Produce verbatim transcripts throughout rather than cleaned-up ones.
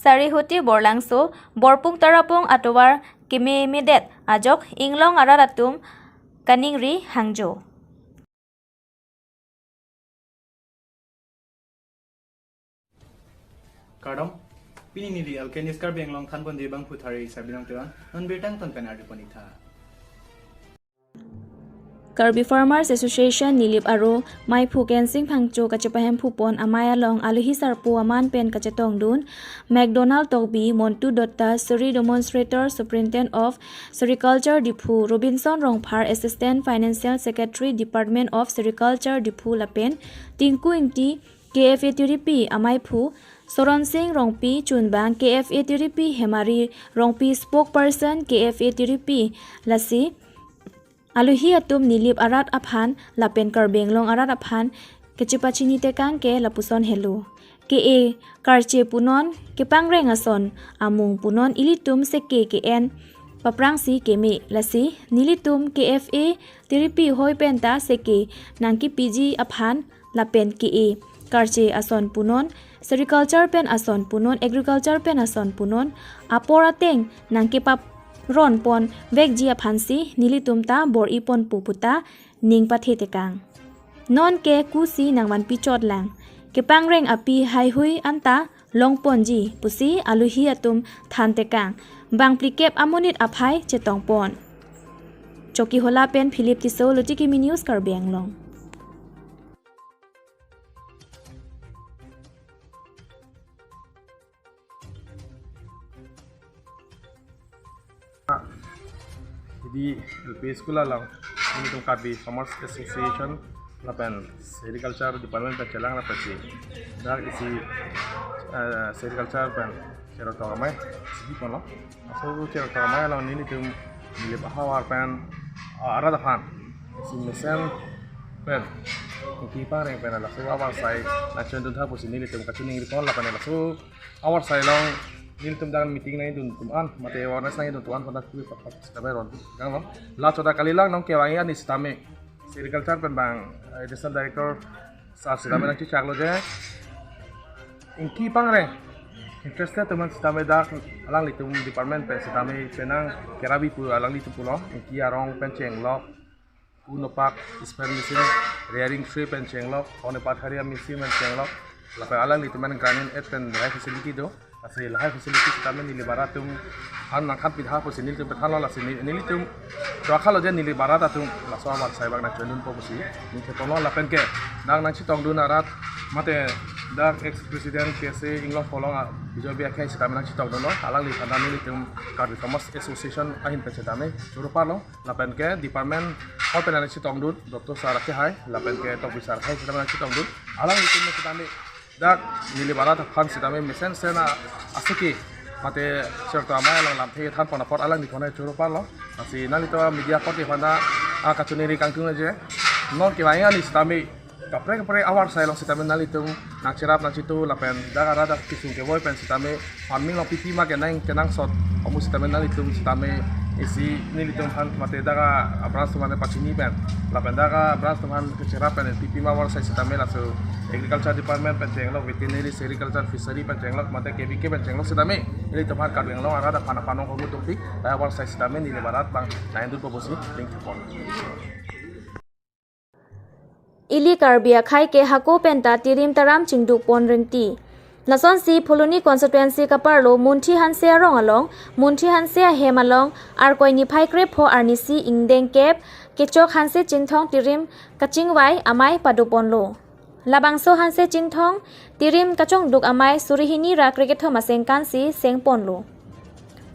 Sarihuti Borlangso, Borpung Tarapung atovar kememedet ajok inglong arat atum kaningri hangjo. Kardom, pini neli Alkenius Karbi Anglong thanpon debang phuthari Sabinong Teron, non birta angton pen arjupon itha. Karbi Farmers Association Nilip Aro, Maiphu Kensing Phangcho kachepahemphupon amei along alohi sarpo aman pen kachetongdun, McDonald Tokbi, Montu Dutta, Suri Demonstrator, Superintendent of Sericulture Diphu, Robinson Rongphar, Assistant Financial Secretary, Department of Sericulture Diphu lapen Tinku Ingti, K F A Tiripi amaiphu, Soron Sing Rongpi chunbang, K F A Tiripi Hemari Rongpi spokesperson, K F A Tiripi, lasi alohi atum Nilip arat aphan lapen Karbi Anglong arat aphan kachepachini tekang ke lapuson helo. Ke-e karche punon, kepangreng ason amung punon ilitum seke ke-en paprangsi keme, lasi nelitum K F A Tiripi hoi penta seke nangkepiji aphan lapen ke-e karche ason punon, sericulture pen ason punon, agriculture pen ason punon, apor ateng nangkepap ron pon vekji aphansi nelitum ta bor-iponpo puta ning pathe tekang. Non ke kusi nangvanpi chotlang. Kepangreng api haihui anta longponji pusi alohi atum than tekang. Bang phlikep amonit aphai chetongpon. Chokihola pen Philip Tisso, Luti Kimi News, Karbi Anglong. Idi L P school along, nelitum Karbi Farmers Association lapen Sericulture Department pen chelang lapen si dak isi, eh, Sericulture pen cherok tok amei si ponlo. Laso cherok tok amei along nelitum Nilip ahavar pen, ah, arat aphan isi mesen pen ingki pangreng pen laso ahavar asai nangchedun tha pusi nelitum kachiningri pon lapen laso ahavar asai along nelitum dak meeting nangdun atum an, mate awareness nangdun atum an pada kui pakpak sita bai ron kanglo. La chota kalilang nong kevangji arni sitame Sericulture pen bang, eh, Additional Director sir sitame nangchechaklo je ingki pangreng interested atum an sitame dak alanglitum department pen sitame penang kerabi pu alanglitum pulo, ingki arong pen chenglok, un opak, spermicide, rearing tray pen chenglok, one pathari machine pen chenglok, lapen alanglitum an gramin et pen lahai facility do. Lasi lahai facility sitame Nilip arat atum an nangkhan pitha pusi nelitum pethanlo, lasi ne-, nelitum choklo je Nilip arat atum laso ahavar asai bang nangchedunpo pusi ning theponlo lapen ke dak nangchetongdun arat mate dak ex president P S A Inglongpo along a Bijoy Bey akhei sitame nangchetongdunlo, alangli aphan nelitum Karbi Farmers Association ahin pen sitame choro parlo. Lapen ke department hoi pen nangchetongdun, Doctor sir akhei lapen ke Tokbi sir akhei sitame nangchetongdun. Alanglitum sitame dak Nilip arat aphan sitame mesen mesen asiki mate cherok tok amei along lamthe thanpon apot alangli aphan choro parlo. Lasi nanglitum media apot aphan ta, ah, kachiningri kangtung je non kevangji arni sitame kaprek kaprek ahavar asai along sitame nanglitum nangcherap nangchetu lapen dak arat dak kesung kevoi pen sitame farming along pipi ma kenang kenangsot amu sitame nanglitum sitame isi nelitum aphan mate dak a branch atum aphan pachini pen lapen dak a branch atum aphan kacherap pen pipi ma ahavar asai sitame laso Agriculture Department pen chenglok, Veterinary, Sericulture, Fishery pen chenglok mate K V K pen chenglok sitame nelitum aphan Karbi Anglong arat aphan aphan nong komu tungpi dak ahavar asai sitame Nilip arat bang nangdunpo pusi ning thepon. Ili Karbi akhei ke hako penta tirim taram chingduk pon ringti. Lasonsi Phuloni constituency kaparlo Munthi Hanse arong along, Munthi Hanse ahem along, Arkoi niphai krepho arnisi ingdeng kep, kechok Hanse Chinthong tirim kachingvai amei padoponlo. Labangso Hanse Chinthong tirim kachongduk amei suri hini ra krekethom asengkansi sengponlo.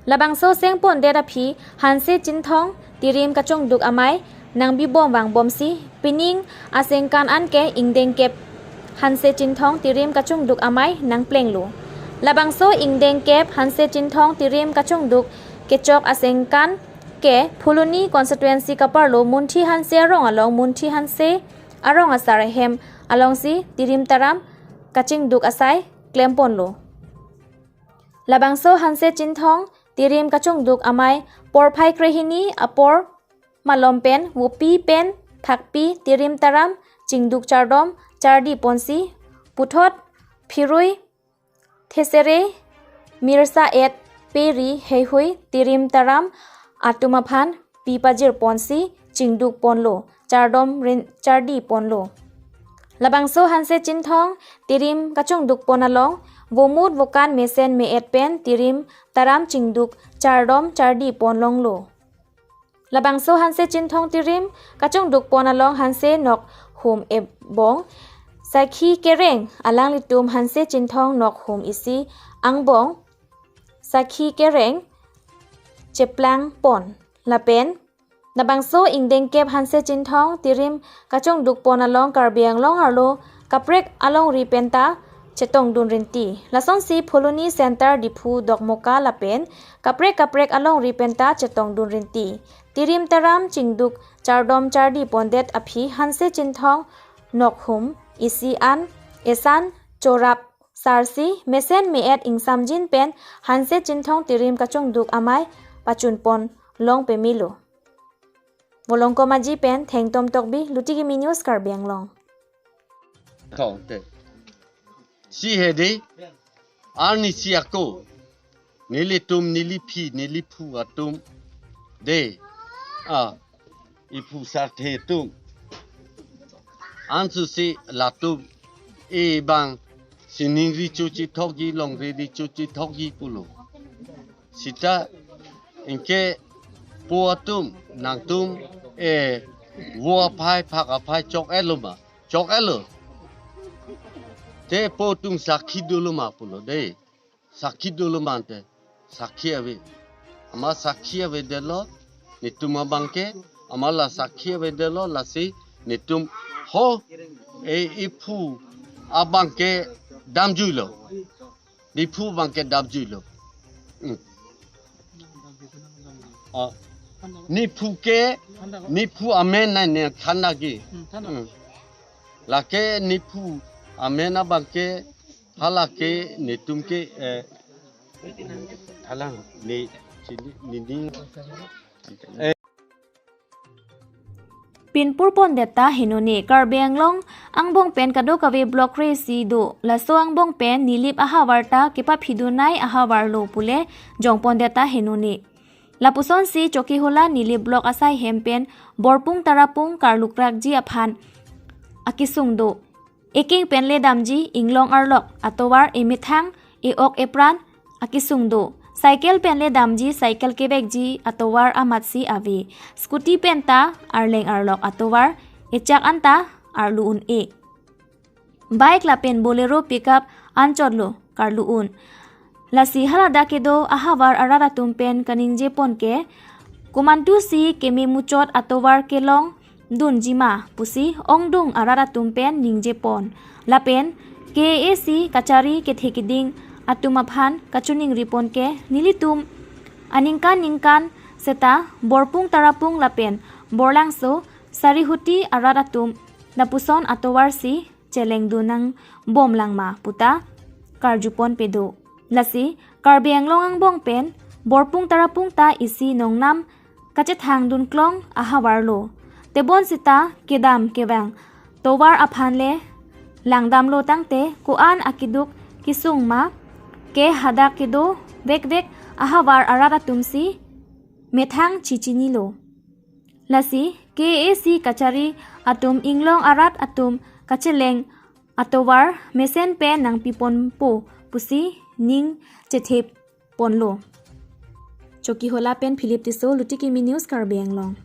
Labangso sengpondet aphi Hanse Chinthong tirim kachongduk amei nangbibom vangbomsi pining asengkan anke ingdeng kep Hanse Chinthong tirim kachongduk amei nangplenglo. Labangso ingdeng kep Hanse Chinthong tirim kachongduk kechok asengkan ke Phuloni constituency kaparlo Munthi Hanse arong along Munthi Hanse arong asar ahem alongsi tirim taram kachingduk asai klemponlo. Labangso Hanse Chinthong tirim kachongduk amei porphai krehini apor malom pen vopi pen thakpi tirim taram chingduk chardom chardi ponsi puthot phirui thesere Mirsa et peri heihui tirim taram atum aphan pi pajir ponsi chingduk ponlo, chardom rin chardi ponlo. Labangso Hanse Chinthong tirim kachongduk pon along vomut vokan mesen me-et pen tirim taram chingduk chardom chardi pon longlo. Labangso Hanse Chinthong tirim kachongduk pon along Hanse nok hum ebong sakhi kereng alanglitum Hanse Chinthong nok hum isi angbong sakhi kereng cheplang pon. Lapen labangso ingdeng kep Hanse Chinthong tirim kachongduk pon along Karbi Anglong arlo kaprek alongri penta chetongdun rinti. Lasonsi Phuloni Center, Diphu, Dokmoka lapen kaprek kaprek alongri penta chetongdun rinti. Tirim taram chingduk chardom chardi pondet aphi Hanse Chinthong nok hum isi an esan chorap sarsi mesen me-et ingsamjin pen Hanse Chinthong tirim kachongduk amei pachun pon long pemelo. Volongkom Aji pen Thengtom Tokbi, Luti Kimi News, Karbi Anglong. Thong te. Si he de. Arnisi ako. Nelitum, neliphi, neliphu atum. De. Ah. Iphu sarthe atum. Ansusi latum. E bang. Sining ri chuchi thokji, longri ri chuchi thokji pulo. Sita anke po atum, nangtum, e, vo aphai, phak aphai chok-etlo ma. Chok-etlo. Te po atum sakhi dolo ma pulo de. Sakhi dolo ma te. Sakhi ave. Amat sakhi avedetlo. Netum abangke. Amat la sakhi avedetlo. Lasi netum ho. E iphu abangke damjuilo. Diphu abangke damjuilo. Hmm. Ah. Nephu ke, nephu amen nai ne than lagi. Hmm. Lake nephu amen abangke, halake netum ke, eh, halang ne, chini, nini. Pinpur pondet ta henone. Karbi Anglong angbong pen kadokave block kre-isi do. Laso angbong pen Nilip ahavar ta kepapidunai ahavar lo pule jong pondet ta henone. Lapusonsi Chokihola Nilip block asai hem pen Borpung Tarapung karlukrakji aphan akesung do. Eking pen le damji inglong arlok atovar, emethang, e-ok epran akesung do. Cycle pen le damji cycle kevekji atovar amatsi ave. Scooty pen ta arleng arlok atovar, echak anta arlu un-e. Bike lapen Bolero pickup anchotlo karlu un. Lasi haladak kedo ahavar arat atum pen kaningje pon ke, komantusi keme muchot atovar kelong dunji ma pusi ongdung arat atum pen ningje pon. Lapen K A A C kachari kethe keding atum aphan kachiningri pon ke, nelitum aningkan ningkan seta Borpung Tarapung lapen Borlangso Sarihuti arat atum lapuson atovarsi cheleng dun nangbom lang ma puta karju pon pedo. Lasi Karbi Anglong angbong pen Borpung Tarapung ta isi nongnam kachethang dunklong ahavar lo. Tebon sita kedam kevang tovar aphan le langdamlo tangte ko-an akeduk kesung ma ke hadak kedo vekvek ahavar arat atumsi methang chichinilo. Lasi K A A C kachari atum inglong arat atum kacheleng atovar mesen pen nangpi ponpo pusi ning chethip ponlo. Chokihola pen Philip Tisso, Luti Kimi News, Karbi Anglong.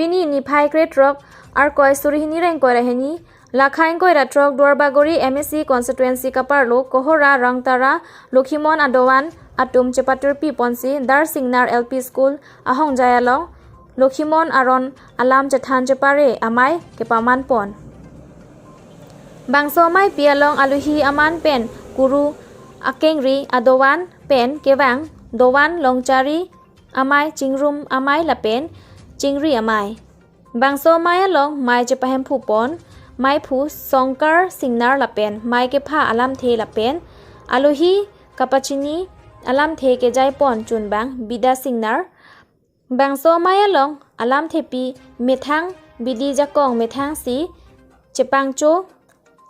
Pini niphai krethrok, Arkoi suri hini ra ingkoi ra hini, Lakha ingkoi ra throk Duarbagori M A C constituency kaparlo Kohora Rangtara Lokhimon adovan atum chepaturpi ponsi Dar Singnar L P School ahongjai along Lokhimon aron alam chethan chepare amei kepaman pon. Bangso ameipi along aluhi aman pen kuru akengri adovan pen kevang dovan longchari amei, chingrum amei lapen chingri amei. Bangso amei along mei chepahemphu pon meiphu Songkar Singnar lapen mei kepha alamthe lapen aluhi kapachini alamthe kejai pon chunbang Bida Singnar. Bangso amei along alamthepi methang bidi jakong methangsi chepangcho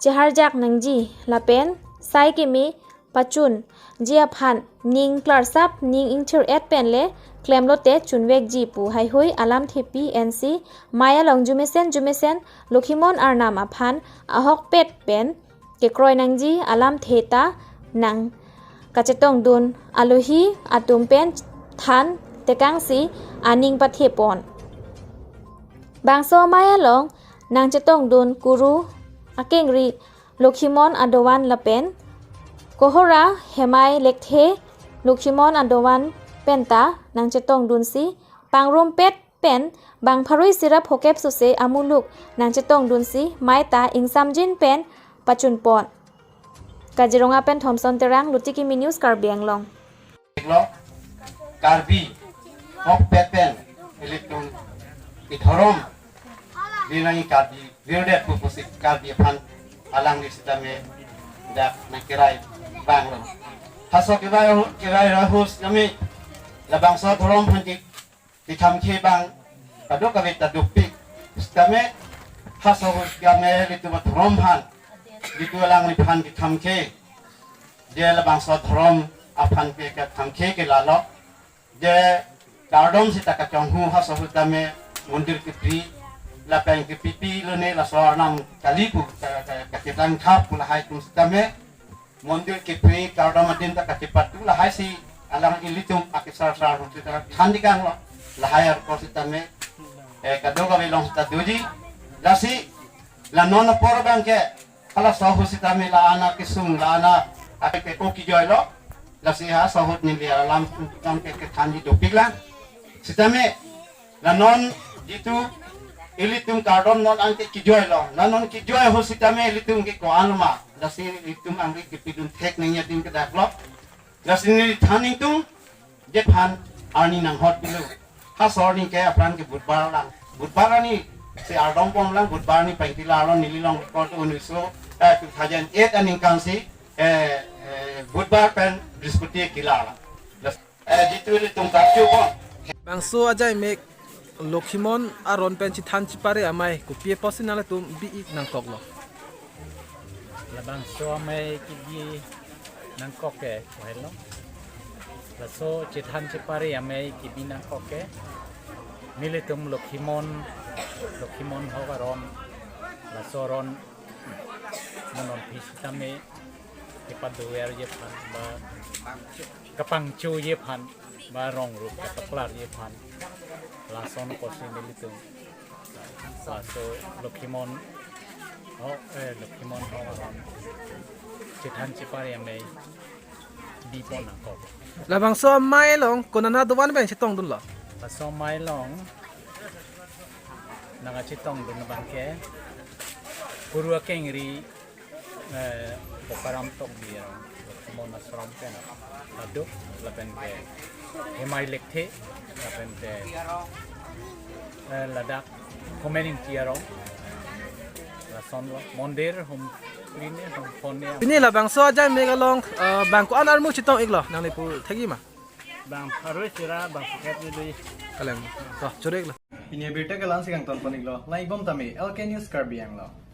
cheharjak nangji lapen sai keme pachunji aphan ning klarsap ning ingthir-et pen le klemlote chunvekji pu heihui alamthepi ensi mei along jumesen jumesen Lokhimon arnam aphan ahokpet pen kekroi nangji alamthe ta nangkachetongdun aluhi atum pen than tekangsi aning pathe pon. Bangso amei along nangchetongdun kuru akengri Lokhimon adovan lapen Kohora hemei lekthe Lokhimon adovan penta nangchetongdunsi pangrumpet pen bang pharui sira phokep suse amuluk nangchetongdunsi mei ta ingsamjin pen pachun pon. Kaziranga pen Thomson Terang, Luti Kimi News, Karbi Anglong. Lo, Karbi, hokpet pen, ilitum, idhorom, dinangi Karbi, virdet pupusi Karbi aphan, alang di sitame, dak nangkirai bang lo. Haso kirai, kirai rahus kami, labangso dhorom aphan ki, kithamkhe bang, kadokave ta dopik, sitame, haso hus kame, ilitum adhorom aphan, ilitum alangliphan kithamkhe, je labangso dhorom aphan ke kethamkhe ke lalo. Je kardom sita kachonghu haso sitame mondir kepri lapen kepipi lone laso arnam kali pu ka- ka- kacheplang thap pu lahai atum sitame mondir kepri kardom adin ta kachepatu lahai si alang ilitum akesar sar atum sita thandikang lo lahai arko sitame eh, kadokave along sita doji lasi la non apor abang ke Hala sohut sitame la-an akesung la-an ake ke-o kijoilo. Lasi ha sohut neli alam kam ke kethanji dopik lang. Sitame la non jitu ilitum kardom non anke kijoilo. La non kijoi ahut sitame ilitum ke ko-an ma. Lasi ilitum angke kepidun thek nangji adim ke daklo. Lasi neli than ingtung, je phan arni nanghot bilo. Ha sor ni ke apran ke Budbar lang. Budbar arni si ardom pom lang, Budbar arni pengkila arlo neli long record unniso, eh, two thousand eight aningkan si, eh, eh, Budbar pen Brihaspati kila lang. Las-, eh, jitu ilitum kapchu pon. Bangso ajai mek Lokhimon aron pen chethan chepare amei kopi apotsi nanglitum bi-ik nangkoklo. Labangso amei kebi nangkok ke, kohelo. Laso chethan chepare amei kebi nangkok ke. Nelitum Lokhimon, Lokhimon ahok aron, laso aron mo non aphi sitame kepadover ji aphan ba kapangcho ji aphan ba rong rup katoklar ji aphan. Lason kosi nelitum. Laso Lokhimon ahok, eh, Lokhimon ahok aron chethan chepare amei bi pon nangkok. Labangso amei along konat adovan pen chetongdunlo? Laso amei along nangkachetongdun abang ke Kuru akengri, eh, Bokaram Tokbi arong, Lokhimon ashram pen aduk, lapen ke Hemai Lekthe, lapen ke, eh, ladak Khomening Tiarong, lasonlo, mondir, hum, pline, hum, phone. Pini labangso ajai mek along, eh, bang ko-an armu chetong-iklo, nangli pu thekji ma? Bang pharui sira, bang phokep ni dui. Kalem, to, choriklo. Pini abirta ke la-ansi kangton pon-iklo, lang-ikbom tame, L K News Karbi Anglong.